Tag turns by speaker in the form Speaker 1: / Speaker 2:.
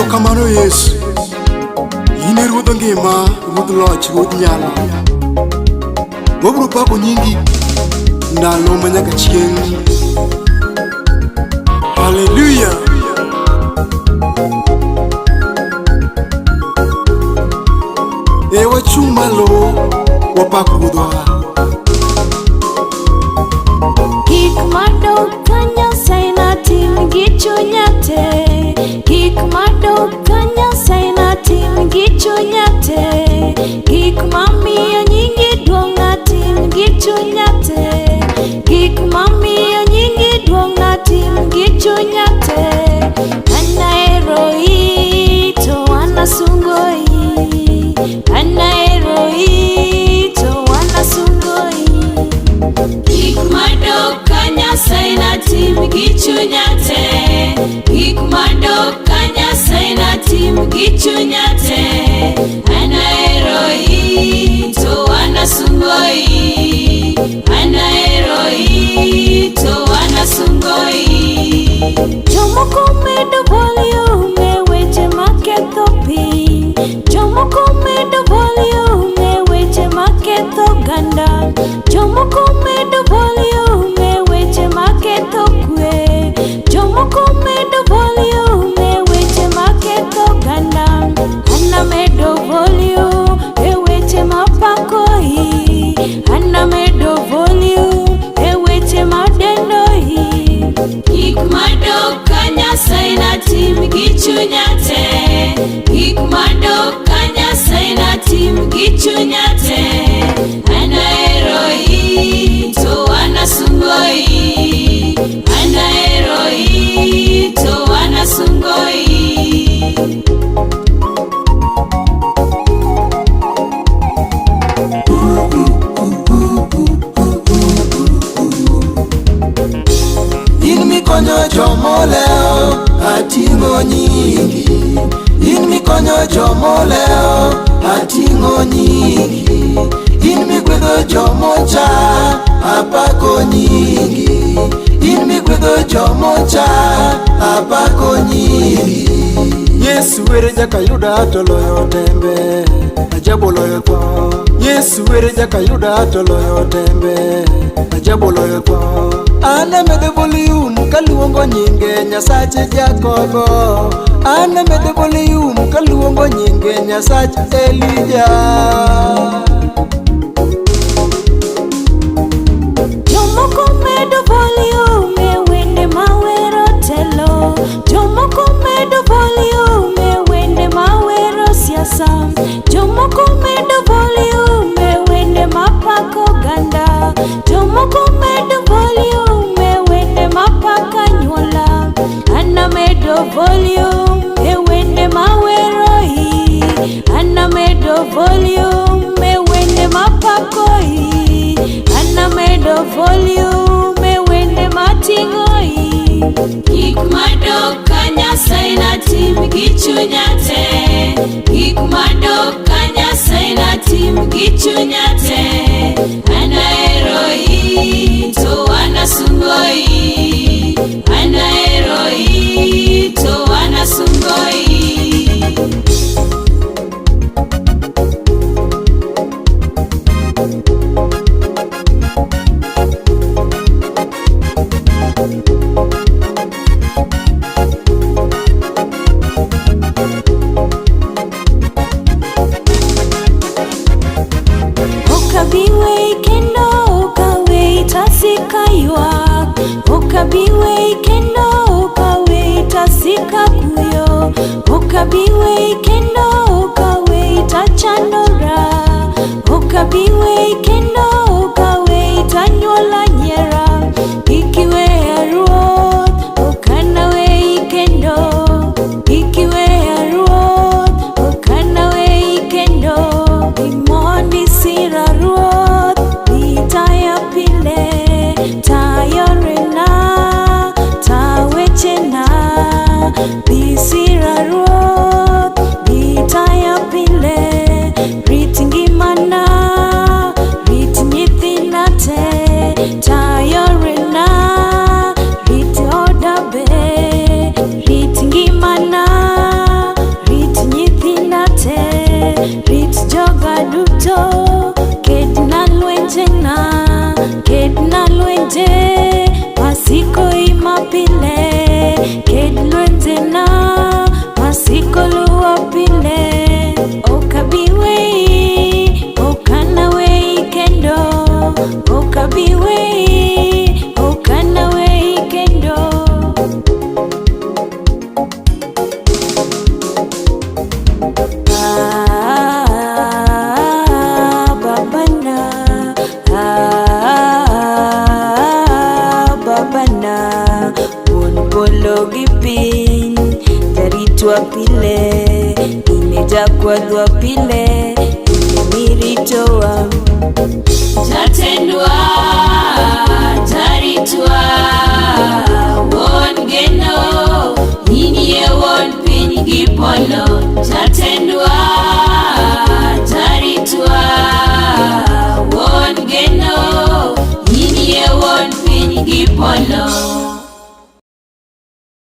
Speaker 1: Erokamano Yesu. In e ruodh ngima, ruodh loch, ruodh nyalo. Wabiro pako nyingi ndalo ma nyaka chieng'. Haleluya! E wachung' malo, wapak ruodhwa.
Speaker 2: Gik madok ka Nyasaye natim gi chunya te. Gik madok ka Nyasaye natim gi chunya te. Gik mamiyo nyingi duong' natim gi chunya te. Gik mamiyo nyingi duong' natim gi chunya te. An ahero i to an asungo i. An ahero i to an asungo i. Gik madok ka Nyasaye natim gi chunya te. Gik madok ka Nyasaye natim gi chunya te. An ahero i to an asungo i. An ahero i to an asungo i. Jomoko medo volume e weche maketho piny. Jomoko medo volume e weche maketho oganda. Jomoko medo volume e weche maketho kwe. Jomoko medo volume e weche maketho oganda. An amedo volume e weche mapako i. An amedo volume e weche madendo i. Gik madok ka Nyasaye natim gi chunya te. Gik madok ka Nyasaye natim gi chunya te. An ahero i to an asungo i. An ahero i to an asungo i.
Speaker 3: In mikonyo jomolewo, ating'o nyingi. In mikonyo jomolewo, ating'o nyingi. In migwedho jomocha, apako nyingi. In migwedho jomocha, apako nyingi.
Speaker 1: Yesu ere jakayuda to loyo tembe, ajabu loyo tho. Yesu ere jakayuda to loyo tembe, ajabu loyo tho. An amedo volume kaluongo nyinge Nyasach Jakobo. An amedo volume kaluongo nyinge Nyasach Elija.
Speaker 2: Jomoko medo volume e wende mawero telo. Jomoko medo volume e wende mawero siasa. Jomoko medo volume e wende mapako oganda. Jomoko medo volume e wende mapako anyuola. An amedo volume e wende mawero i. An amedo volume e wende mapako i. An amedo volume e wende mating'o i. Gik madok ka Nyasaye natim gi chunya te. Gik madok ka Nyasaye natim gi chunya te. An ahero i to an asungo i. An ahero i to an asungo i. Ok abi weyi kendo ok aweyi tasika ywak. Ok abi weyi kendo ok aweyi tasika kuyo. Ok abi weyi kendo ok aweyi tachandora. Ok abi weyi kendo ok aweyi tanyuola nyiera. Kik iweya Ruoth, ok anaweyi kendo. Kik iweya Ruoth, ok anaweyi kendo. Imondi sira Ruoth, itaya pile, tayorena, ta wechena. Bisira Ruoth, Jakwadhwa pile, miritowa. Jatendwa, jaritwa, wuon geno, inie wuon piny gi polo. Jatendwa, jaritwa, wuon geno, inie wuon piny gi polo.